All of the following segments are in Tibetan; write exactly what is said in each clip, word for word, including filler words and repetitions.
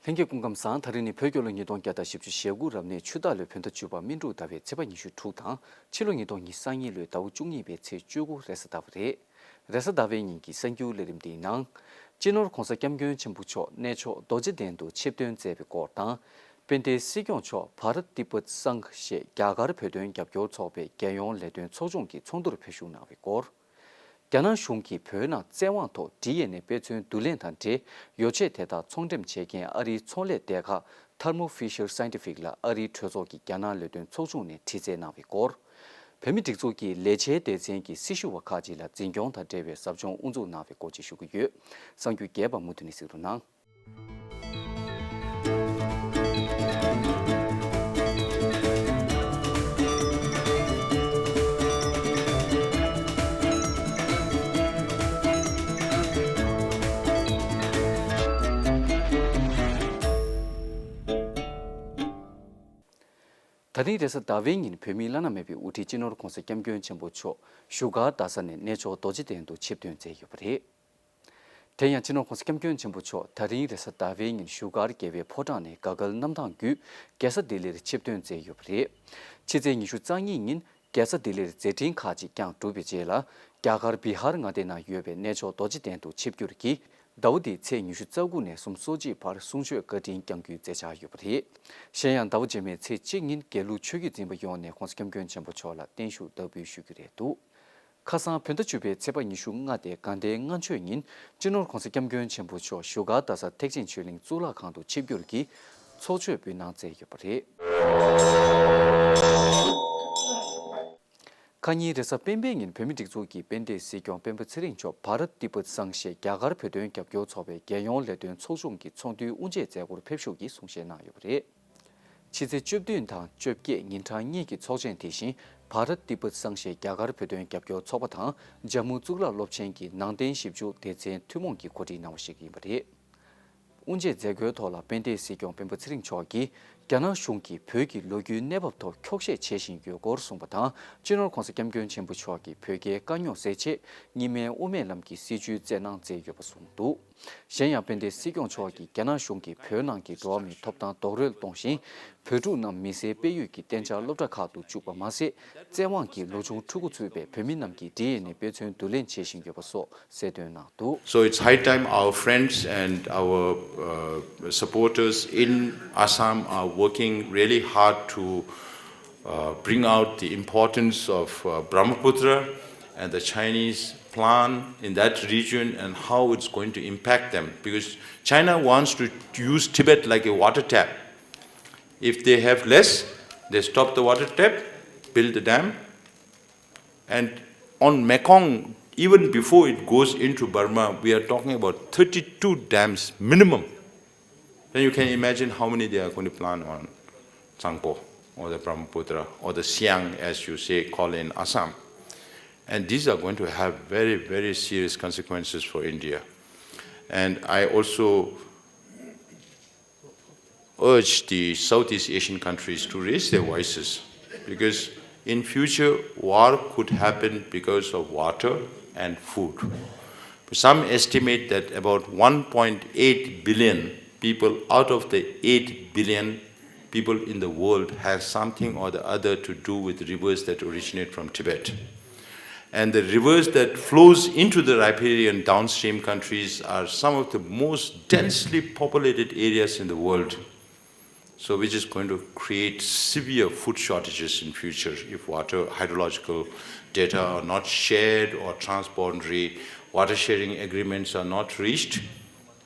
ལྷན་རྒྱས་སྐུ་ཁམས་བཟང་། ད་རིང་ནི་བོད་རྒྱལ་ལོ་ཉིས་སྟོང་བརྒྱ་དང་བཞི་བཅུ་ཞེ་དགུ་རབ་གནས་ཆུ་སྟག་ལོའི་བོད་ཟླ་བཅུ་པ་སྨིན་དྲུག་ཟླ་བའི་ཚེས་པ་ཉི་ཤུ་དྲུག་དང་ཕྱི་ལོ་ཉིས་སྟོང་ཉི་ཤུ་རྩ་གཉིས་ལོའི་ཟླ་བ་བཅུ་གཉིས་པའི་ཚེས་བཅུ་དགུ་རེས་གཟའ་ཟླ་བ་རེད། རེས་གཟའ་ཟླ་བའི་ཉིན་གྱི་གསར་འགྱུར་ལས་རིམ་འདིའི་ནང་། སྤྱི་ནོར་༧གོང་ས་༧སྐྱབས་མགོན་ཆེན་པོ་མཆོག་གནས་མཆོག་རྡོ་རྗེ་གདན་དུ་ཆིབས་ཐོན་མཛད་པའི་སྐོར་དང་། དཔལ་ལྡན་སྲིད་སྐྱོང་མཆོག་བྷ་རཏ་ཏི་པད་སངྒ་ཞེས་རྒྱ་གར་བོད་དོན་རྒྱབ་སྐྱོར་ཚོགས་པའི་རྒྱལ་ཡོངས་ལས་དོན་ཚོགས་ཆུང་གི་ཚོགས་འདུར་ཕེབས་ཞུགས་གནང་བའི་སྐོར། རྒྱ་ནག་གཞུང་གིས་བོད་ནང་བཙན་དབང་ཐོག་ཌི་ཨེན་ཨེ་དཔེ་མཚོན་བསྡུ་ལེན་དང་འབྲེལ་ཡོ་ཆས་དེ་དག་ཚོང་འགྲེམས་བྱེད་མཁན་ཨ་རིའི་ཚོང་ལས་སྡེ་ཁག་Thermo Fisher Scientific ལ་ཨ་རིའི་གྲོས་ཚོགས་ཀྱིས་རྒྱ་ནག་ལས་དོན་ཚོགས་ཆུང་ནས་དྲི་རྩད་གནང་བའི་སྐོར། བོད་མིའི་སྒྲིག་འཛུགས་ཀྱི་ལས་བྱེད་སྡེ་ཚན་གྱིས་སྲི་ཞུ་བ་ཁག་ཅིག་ལ་འཛིན་སྐྱོང་དང་འབྲེལ་བའི་ཟབ་སྦྱོང་དབུ་འཛུགས་གནང་བའི་སྐོར་བཅས་ཞུ་གི་ཡོད། གསར་འགྱུར་རྒྱས་པ་མུ་མཐུད་ནས་གཟིགས་རོགས་གནང་། ད་རིང་རེས་གཟའ་ཟླ་བའི་ཉིན་བོད་མིའི་བླ་ན་མེད་པའི་དབུ་ཁྲིད་སྤྱི་ནོར་༧གོང་ས་༧སྐྱབས་མགོན་ཆེན་པོ་མཆོག་བཞུགས་སྒར་རྡ་ས་ནས་གནས་མཆོག་རྡོ་རྗེ་གདན་དུ་ཆིབས་ཐོན་མཛད་ཡོད་པ་རེད། དེ་ཡང་སྤྱི་ནོར་༧གོང་ས་༧སྐྱབས་མགོན་ཆེན་པོ་མཆོག་ད་རིང་རེས་གཟའ་ཟླ་བའི་ཉིན་བཞུགས་སྒར་རྒྱལ་བའི་ཕོ་བྲང་ནས་ག་གལ་གནམ་ཐང་བརྒྱུད་རྒྱལ་ས་ལྡི་ལིར་ཆིབས་ཐོན་མཛད་ཡོད་པ་རེད། ཕྱི་ཚེས་ཉི་ཤུ་རྩ་གཉིས་ཉིན་རྒྱལ་ས་ལྡི་ལིར་མཛད་འཕྲིན་ཁག་ཅིག་བསྐྱངས་གྲུབ་པའི་རྗེས་ལ། རྒྱ་གར་བི་ཧར་མངའ་སྡེ་ནང་ཡོད་པའི་གནས་མཆོག་རྡོ་རྗེ་གདན་དུ་ཆིབས་བསྒྱུར་གྱིས་ཟླ་བ་འདིའི་ཚེས་ཉི་ཤུ་རྩ་དགུ་ནས་བཟུང་སོ་གཅིག་བར་གསུང་ཆོས་བཀའ་དྲིན་བསྐྱང་རྒྱུའི་མཛད་འཆར་ཡོད་པ་རེད། གཞན་ཡང་ཟླ་བ་རྗེས་མའི་ཚེས་གཅིག་ཉིན་དགེ་ལུགས་ཆོས་བརྒྱུད་འཛིན་པ་ཡོངས་ནས་༧གོང་ས་༧སྐྱབས་མགོན་ཆེན་པོ་མཆོག་ལ་བརྟན་བཞུགས་བདག་འབུལ་ཞུ་རྒྱུ་རེད་འདུག་ཁ་སང་བོད་ཟླ་བཅུ་པའི་ཚེས་པ་ཉི་ཤུ་ལྔ་སྟེ་དགའ་ལྡན་ལྔ་མཆོད་ཉིན་སྤྱི་ནོར་༧གོང་ས་༧སྐྱབས་མགོན་ཆེན་པོ་མཆོག་བཞུགས་སྒར་རྡ་ས་ཐེག་ཆེན་ཆོས་གླིང་གཙུག་ལག་ཁང་དུ་ཆིབས་བསྒྱུར་གྱིས་ཚོགས་མཆོད་འབུལ་གནང་མཛད་ཡོད་པ་རེད། ཁ་ཉིན་རེས་གཟའ་སྤེན་པའི་ཉིན་བོད་མིའི་སྒྲིག་འཛུགས་ཀྱི་དཔལ་ལྡན་སྲིད་སྐྱོང་སྤེན་པ་ཚེ་རིང་མཆོག་བྷ་རཏ་ཏི་པད་སངས་ཞེས་རྒྱ་གར་བོད་དོན་རྒྱབ་སྐྱོར་ཚོགས་པའི་རྒྱལ་ཡོངས་ལས་དོན་ཚོགས་ཆུང་གི་ཚོགས་འདུའི་དབུ་འབྱེད་མཛད་སྒོར་ཕེབས་ཞུགས་ཀྱིས་གསུང་བཤད་གནང་ཡོད་པ་རེད། ཕྱི་ཚེས་བཅུ་བདུན་དང་བཅོ་བརྒྱད་ཉིན་གྲངས་གཉིས་ཀྱི་ཚོགས་ཆེན་དེ་བཞིན་བྷ་རཏ་ཏི་པད་སངས་ཞེས་རྒྱ་གར་བོད་དོན་རྒྱབ་སྐྱོར་ཚོགས་པ་དང་ཇམ་མུ་གཙུག་ལག་སློབ་ཆེན་གྱི་ནང་བསྟན་ཞིབ་འཇུག་སྡེ་ཚན་ཐུན་མོང་གིས་གོ་སྒྲིག་གནང་བ་ཞིག་ཡིན་པ་རེད། དབུ་འབྱེད་མཛད་སྒོའི་ཐོག་ལ་དཔལ་ལྡན་སྲིད་སྐྱོང་སྤེན་པ་ཚེ་རིང་མཆོག་གིས་རྒྱ་ནག་གཞུང་གིས་བོད་ཀྱི་ལོ་རྒྱུས་གནས་བབ་ཐོག་འཁྱོག་བཤད་བྱེད་བཞིན་ཡོད་སྐོར་གསུངས་པ་དང་། སྤྱི་ནོར་༧གོང་ས་༧སྐྱབས་མགོན་ཆེན་པོ་མཆོག་གིས་བོད་རྒྱའི་དཀའ་རྙོག་སེལ་ཆེད་གཉིས་སྨན་དབུ་མའི་ལམ་གྱི་སྲིད་བྱུས་བསྩལ་གནང་མཛད་ཡོད་པ་གསུངས་འདུག་གཞན་ཡང་དཔལ་ལྡན་སྲིད་སྐྱོང་མཆོག་གིས་རྒྱ་ནག་གཞུང་གིས་བོད་ནང་གི་འགྲོ་བ་མིའི་ཐོབ་ཐང་རྡོག་རོལ་གཏོང་བཞིན། བོད་ཕྲུག་རྣམས་མི་སེར་སྤེལ་ཡུལ་གྱི་གཏན་འཇགས་སློབ་གྲྭ་ཁག་ཏུ་བཅུག་པ་མ་ཟད། བཙན་དབང་གིས་ལོ་ཆུང་ཕྲུ་གུ་ཚུད་པའི་བོད་མི་རྣམས་ཀྱི་ཌི་ཨེན་ཨེ་དཔེ་མཚོན་བསྡུ་ལེན་བྱེད་བཞིན་ཡོད་པ་སོགས་གསལ་སྟོན་གནང་འདུག So it's high time our friends and our uh, supporters in Assam are working really hard to uh, bring out the importance of uh, Brahmaputra and the Chinese plan in that region and how it's going to impact them. Because China wants to use Tibet like a water tap. If they have less, they stop the water tap, build the dam, and on Mekong, even before it goes into Burma, we are talking about thirty-two dams minimum. Then you can imagine how many they are going to plant on Tsangpo or the Brahmaputra or the Siang, as you say, call in Assam. And these are going to have very, very serious consequences for India. And I also urge the Southeast Asian countries to raise their voices, because in future war could happen because of water and food. Some estimate that about one point eight billion people out of the eight billion people in the world has something or the other to do with rivers that originate from Tibet. And the rivers that flows into the riparian downstream countries are some of the most densely populated areas in the world. So which is going to create severe food shortages in future if water hydrological data are not shared or transboundary water sharing agreements are not reached.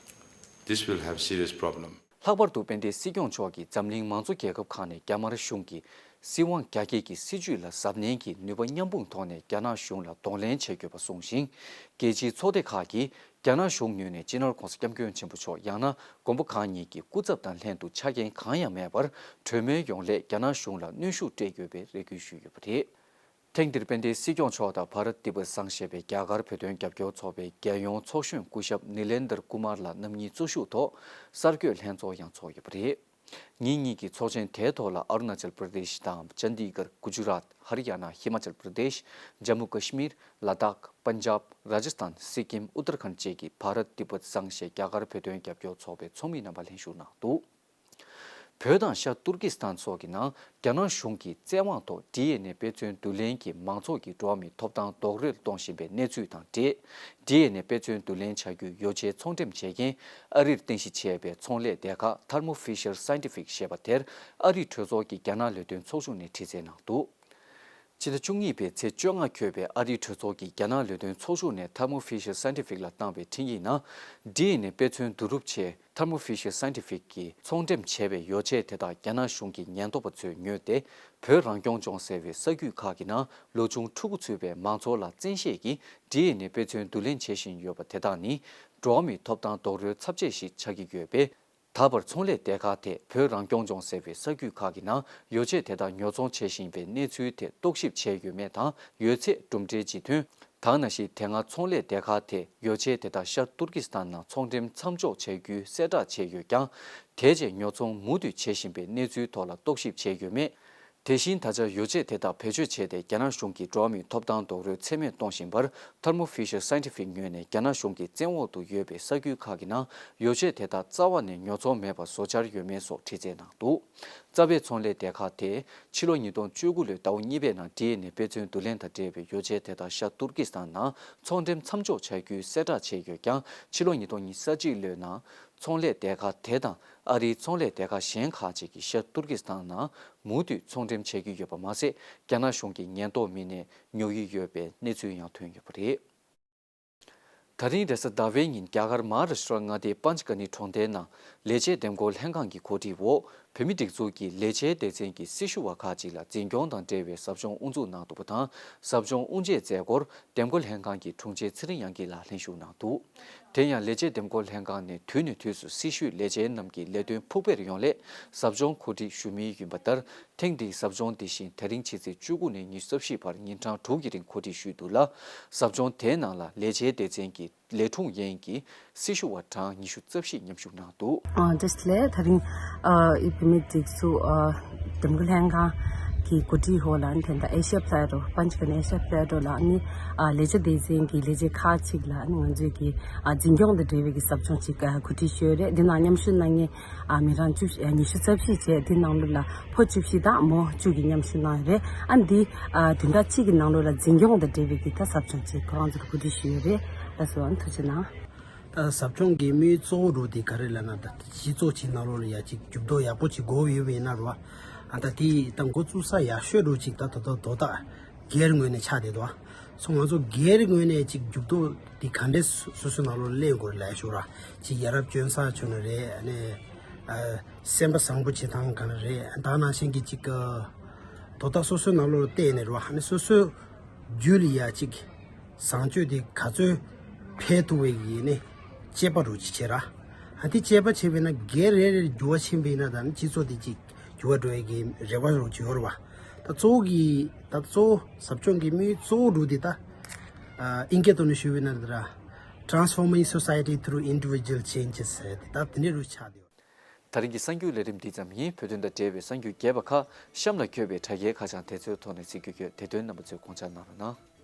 This will have serious problem. ལྷག་པར་དུ་དཔལ་ལྡན་སྲིད་སྐྱོང་མཆོག་གིས་འཛམ་གླིང་མང་གཙོ་རྒྱལ་ཁབ་ཁག་ནས་རྒྱ་དམར་གཞུང་གིས་སྲིད་དབང་རྒྱ་སྐྱེད་ཀྱི་སྲིད་བྱུས་ལ་གཟབ་ནན་གྱིས་ནུས་པ་མཉམ་སྤུངས་ཐོག་ནས་རྒྱ་ནག་གཞུང་ལ་གདོང་ལེན་བྱེད་དགོས་པ་གསུངས་ཤིང་། རྒྱལ་སྤྱིའི་ཚོགས་སྡེ་ཁག་གིས་རྒྱ་ནག་གཞུང་ངོས་ནས་སྤྱི་ནོར་༧གོང་ས་༧སྐྱབས་མགོན་ཆེན་པོ་མཆོག་ཡང་ན་མགོན་པོ་གང་ཉིད་ཀྱི་སྐུ་ཚབ་དང་ལྷན་དུ་ཆ་རྐྱེན་གང་ཡང་མེད་པར་གྲོས་མོལ་ཡོང་སླད་རྒྱ་ནག་གཞུང་ལ་གནོན་ཤུགས་སྤྲད་དགོས་པའི་རེ་སྐུལ་ཞུས་ཡོད་པ་རེད། ཐེངས་འདིར་དཔལ་ལྡན་སྲིད་སྐྱོང་མཆོག་དང་བྷ་རཏ་ཏི་པ་སངས་ཞེས་པའི་རྒྱ་གར་བོད་དོན་རྒྱབ་སྐྱོར་ཚོགས་པའི་རྒྱལ་ཡོངས་ཚོགས་གཞོན་སྐུ་ཞབས་ནི་ལེན་དར་ཀུ་མར་ལགས་རྣམ་གཉིས་གཙོ་བཞུགས་ཐོག་གསར་འགོད་ལྷན་ཚོགས་ཡང་ཚོགས་ཡོད་པ་རེད། ཉིན་གཉིས་ཀྱི་ཚོགས་ཆེན་དེའི་ཐོག་ལ་ཨ་རུ་ན་ཅལ་པྲ་དེཤ་དང་ཅན་དི་གར། གུ་ཇུ་རཱཏ། ཧ་རི་ཡ་ན། ཧི་མ་ཅལ་པྲ་དེཤ། ཇམ་མུ་ཀ་ཤི་མིར། ལ་དྭགས། པན་ཇབ། རཱ་ཇ་སྟན། སི་ཀིམ། ཨུ་ཏར་ཁན་བཅས་ཀྱི་བྷ་རཏ་ཏི་པད་སངས་ཞེས་རྒྱ་གར་བོད་དོན་རྒྱབ་སྐྱོར་ཚོགས་པའི་ཚོགས་མི་རྣམ་པ་ལྷན་ཞུགས་གནང་འདུག་བོད་དང་ཤར་ཏུར་ཀི་སི་ཐན་སོགས་ཀྱི་ནང་རྒྱ་ནག་གཞུང་གི་བཙན་དབང་ཐོག་ཌི་ཨེན་ཨེ་དཔེ་མཚོན་བསྡུ་ལེན་གྱིས་མང་ཚོགས་ཀྱི་འགྲོ་བ་མིའི་ཐོབ་ཐང་རྡོག་རོལ་གཏོང་བཞིན་པའི་གནས་ཚུལ་དང་འབྲེལ། ཌི་ཨེན་ཨེ་དཔེ་མཚོན་བསྡུ་ལེན་བྱ་རྒྱུའི་ཡོ་བྱད་ཚོང་འགྲེམས་བྱེད་མཁན་ཨ་རིར་རྟེན་གཞི་བྱས་པའི་ཚོང་ལས་སྡེ་ཁག་Thermo Fisher Scientific ཞེས་པ་དེར་ཨ་རིའི་གྲོས་ཚོགས་ཀྱི་རྒྱ་ནག་ལས་དོན་ཚོགས་ཆུང་ནས་དྲི་རྩད་གནང་འདུག་ཕྱི་ཟླ་བཅུ་གཉིས་པའི་ཚེས་བཅོ་ལྔ་འཁོད་པའི་ཨ་རིའི་གྲོས་ཚོགས་ཀྱི་རྒྱ་ནག་ལས་དོན་ཚོགས་ཆུང་ནས་Thermo Fisher Scientific ལ་བཏང་བའི་འཕྲིན་ཡིག་ནང་། ཌི་ཨེན་ཨེ་དཔེ་མཚོན་བསྡུ་རུབ་ཆེད་Thermo Fisher Scientific གིས་ཚོང་འགྲེམས་བྱས་པའི་ཡོ་བྱད་དེ་དག་རྒྱ་ནག་གཞུང་གི་ཉེན་རྟོག་པ་ཚོས་ཉོས་ཏེ། བོད་རང་སྐྱོང་ལྗོངས་ཟེར་བའི་ས་རྒྱུད་ཁག་གི་ནང་ལོ་ཆུང་ཕྲུ་གུ་ཚུད་པའི་མང་ཚོགས་ལ་བཙན་ཤེད་ཀྱིས་ཌི་ཨེན་ཨེ་དཔེ་མཚོན་བསྡུ་ལེན་བྱེད་བཞིན་ཡོད་པ་དེ་དག་ནི། འགྲོ་བ་མིའི་ཐོབ་ཐང་རྡོག་རོལ་ཚབས་ཆེ་ཞིག་ཆགས་ཀྱི་ཡོད་པས། ད་བར་ཚོང་ལས་སྡེ་ཁག་དེས་བོད་རང་སྐྱོང་ལྗོངས་ཟེར་བའི་ས་རྒྱུད་ཁག་གི་ནང་ཡོ་བྱད་དེ་དག་ཉོ་ཚོང་བྱེད་བཞིན་པའི་གནས་ཚུལ་ཐད་རྟོག་ཞིབ་བྱས་ཡོད་མེད་དང་། ཡོད་ཚད་གྲུབ་འབྲས་ཇི་ཐོན། ད་ག་ནང་བཞིན་དེ་སྔ་ཚོང་ལས་སྡེ་ཁག་དེས་ཡོ་བྱད་དེ་དག་ཤར་ཏུར་ཀི་སི་ཐན་ནང་ཚོང་འགྲེམས་མཚམས་འཇོག་བྱ་རྒྱུའི་གསལ་བསྒྲགས་བྱས་ཡོད་ཀྱང་། དེ་རྗེས་ཉོ་ཚོང་མུ་མཐུད་བྱེད་བཞིན་པའི་གནས་ཚུལ་ཐོག་ལ་རྟོག་ཞིབ་བྱས་ཡོད་མེད། དེ་བཞིན་ད་ཆ་ཡོ་བྱད་དེ་དག་བེད་སྤྱོད་བྱས་ཏེ་རྒྱ་ནག་གཞུང་གིས་འགྲོ་བ་མིའི་ཐོབ་ཐང་རྡོག་རོལ་ཚད་མེད་གཏོང་བཞིན་པར། Thermo Fisher Scientific ངོས་ནས་རྒྱ་ནག་གཞུང་གི་བཙན་འོག་ཏུ་ཡོད་པའི་ས་ཁུལ་ཁག་གི་ནང་ཡོ་བྱད་དེ་དག་རྩ་བ་ནས་ཉོ་ཚོང་མེད་པར་བཟོ་འཆར་ཡོད་མེད་སོགས་དྲི་རྩད་གནང་འདུག་རྩ་བའི་ཚོང་ལས་སྡེ་ཁག་དེས་ཕྱི་ལོ་ཉིས་སྟོང་བཅུ་དགུ་ལོའི་ཟླ་བ་གཉིས་པའི་ནང་ཌི་ཨེན་ཨེ་དཔེ་མཚོན་བསྡུ་ལེན་དང་འབྲེལ་བའི་ཡོ་བྱད་དེ་དག་ཤར་ཏུར་ཀི་སི་ཐན་ནང་ཚོང་འགྲེམས་མཚམས་འཇོག་བྱ་རྒྱུའི་གསལ་བསྒྲགས་བྱས་ཡོད་ཀྱང་། ཕྱི་ལོ་ཉིས་སྟོང་ཉེར་གཅིག་ལོའི་ནང་ཚོང་ལས་སྡེ་ཁག་དེ་དང་ཨ་རིའི་ཚོང་ལས་སྡེ་ཁག་གཞན་ཁག་ཅིག་གིས་ཤར་ཏུར་ཀི་སི་ཐན་ནང་མུ་མཐུད་ཚོང་འགྲེམས་བྱེད་ཀྱི་ཡོད་པ་མ་ཟད། རྒྱ་ནག་གཞུང་གི་ཉེན་རྟོག་མི་སྣས་ཉོ་ཡི་ཡོད་པའི་གནས་ཚུལ་ཡང་ཐོན་ཡོད་པ་རེད། ད་རིང་རེས་གཟའ་ཟླ་བའི་ཉིན་རྒྱ་གར་མ་ཧཱ་རཱ་ཤི་ཏྲ་མངའ་སྡེའི་པཱན་ཅ་ཀ་ནི་གྲོང་རྡལ་ནང་ལས་བྱེད་འདེམས་བསྐོ་ལྷན་ཁང་གི་གོ་སྒྲིག་འོག་བོད་མིའི་སྒྲིག་འཛུགས་ཀྱི་ལས་བྱེད་སྡེ་ཚན་གྱི་སྲི་ཞུ་བ་ཁག་ཅིག་ལ་འཛིན་སྐྱོང་དང་འབྲེལ་བའི་ཟབ་སྦྱོང་དབུ་འཛུགས་གནང་འདུག་པ་དང་། ཟབ་སྦྱོང་དབུ་འབྱེད་མཛད་སྒོར་འདེམས་བསྐོ་ལྷན་ཁང་གི་དྲུང་ཆེ་ཚེ་རིང་དབྱངས་སྐྱིད་ལགས་ལྷན་ཞུགས་གནང་འདུག་དེ་ཡང་ལས་བྱེད་འདེམས་བསྐོ་ལྷན་ཁང་ནས་དུས་ནས་དུས་སུ་སྲི་ཞུའི་ལས་བྱེད་རྣམས་ཀྱི་ལས་དོན་ཕུགས་འཕེར་ཡོང་སླད་ཟབ་སྦྱོང་གོ་སྒྲིག་ཞུ་མུས་ཡིན་པ་ལྟར། ཐེངས་འདིའི་ཟབ་སྦྱོང་འདི་བཞིན་དེ་རིང་ཕྱི་ཚེས་བཅུ་དགུ་ནས་ཉི་ཤུ་རྩ་བཞི་བར་ཉིན་གྲངས་དྲུག་གི་རིང་གོ་སྒྲིག་ཞུས་འདུག་ལ། ཟབ་སྦྱོང་དེའི་ནང་ལ་ལས་བྱེད་སྡེ་ཚན་གྱི་ལས་དྲུང་ཡན་གྱི་སྲི་ཞུ་བ་གྲངས་ཉི་ཤུ་རྩ་བཞི་མཉམ་ཞུགས་གནང་འདུག་ཨ། བཀྲ་ཤིས་བདེ་ལེགས། ད་རིང་ཨ་ཨི་བོད་མིའི་སྒྲིག་འཛུགས་ཨ་འདེམས་བསྐོ་ལྷན་ཁང་གི་གོ་སྒྲིག་འོག་ལ་ནི་དེ་འདྲ་ཨེ་ཤ་ཡ་ཕ་ལེ་ཊོ། པཱན་ཅ་ཀ་ནི་ཨེ་ཤ་ཡ་ཕ་ལེ་ཊོ་ལ་ནི་ཨ་ལས་བྱེད་སྡེ་ཚན་གྱི་ལས་བྱེད་ཁག་ཅིག་ལ་ནི་ང་ཚོས་ཀྱི་ཨ་འཛིན་སྐྱོང་དང་འབྲེལ་བའི་གི་ཟབ་སྦྱོང་ཅིག་ཨ་གོ་སྒྲིག་ཞུས་ཡོད་རེད། འདི་ནང་མཉམ་ཞུགས་གནང་མཁན་ཨ་མི་རང་བཅུ་ཨ་ཉི་ཤུ་རྩ་བཞི་བྱས། འདི་ནང་ལོགས་ལ་ཕོ་བཅུ་བཞི་དང་མོ་བཅུ་གིས་མཉམ་ཞུགས་གནང་ཡོད་རེད། ཨ་འདི་ཨ་བདུན་ཕྲག་གཅིག་གི་ནང་ལོགས་ལ་འཛིན་སྐྱོང་དང་འབྲེལ་བའི་གི་ད་ཟབ་སྦྱོང་ཅིག་ཁོ་རང་ཚོར་གོ་སྒྲིག་ཞུས་ཡོད་རེད། ལགས་སོ། ཨ་ཐུགས་རྗེ་གནང་། ད་ཟབ་སྦྱོང་གི་དམིགས་ཡུལ་གཙོ་བོ་རུ་དེ་ག་རེ་ལབ་ན། ད་སྤྱི་ཚོགས་ཅིག་ནང་ལོགས་ལ་ཡ་ཅིག་འགྱུར་ལྡོག་ཡག་པོ་ཅིག་དགོས་ཡོད་པ་ཡིན་ན་རུ། ཨ་ད་དེ་ད་འགོ་བཙུགས་ས་ཡག་ཤོས་རུ་ཅིག་ད་ད་ད་དོ་བདག་སྒེར་ངོས་ནས་ཆགས་བསྡད་འདུག་སོ་ང་ཚོ་སྒེར་ངོས་ནས་ཅིག་འགྱུར་ལྡོག་དེ་ག་འདྲས་སོ་སོ་སོའི་ནང་ལོགས་ལ་ལེན་དགོས་ལབ་ཞུ་ར། ཅིག་ཡ་རབས་སྐྱོན་ས་ཆོད་ན་རེད། ཨ་ནི་ཨ་སེམས་པ་བཟང་པོ་བྱེད་སྟངས་ག་ན་རེད། ད་ནང་བཞིན་གྱི་ཅིག་ཨ་དོ་བདག་སོ་སོའི་ནང་ལོགས་ལ་བལྟས་ནས་རུ། ཨ་ནི་སོ་སོའི་རྒྱུད་ལ་ཡ་ཅིག་བཟང་སྤྱོད་དེ་ག་ཚོད་འཕེལ་ཐུབ་པའི་ཡིན་ནི་དཔྱད་པ་རུ་ཅིག་བྱེད་ར། ཨ་དེ་དཔྱད་པ་བྱས་པས་ན་སྒེར་རེ་རེར་འགྱུར་བ་ཕྱིན་པ་ཡིན་ན་ད་ནི་སྤྱི་ཚོགས་དེ་ཅིག་འགྱུར་བ་འགྲོ་ཡས་ཀྱི་རེ་བ་རུ་ཅིག་ཡོད་རེད་བ། ད་གཙོ་བོ་གི་ད་གཙོ་བོ་ཟབ་སྦྱོང་གི་དམིགས་ཡུལ་གཙོ་བོ་རུ་དེ་ད་ཨ་ཨིན་སྐད་ཐོག་ནས་ཞུས་པ་ཡིན་ན་དེ་ར། Transforming Society Through Individual Changes ཟེར་ཏེ་ད་དེ་འདྲའི་རུ་ཆགས་བསྡད་ཡོད། ད་རིང་གི་གསར་འགྱུར་ལས་རིམ་འདི་ཙམ་ཡིན། བོད་དོན་དང་འབྲེལ་བའི་གསར་འགྱུར་རྒྱས་པ་ཁག་གཤམ་ལ་འཁོད་པའི་དྲ་རྒྱའི་ཁ་བྱང་དེ་ཚོའི་ཐོག་ནས་གཟིགས་རྒྱུ་ཡོད། དེ་དོན་རྣམ་པ་ཚོས་དགོངས་འཇགས་གནང་རོགས་གནང་།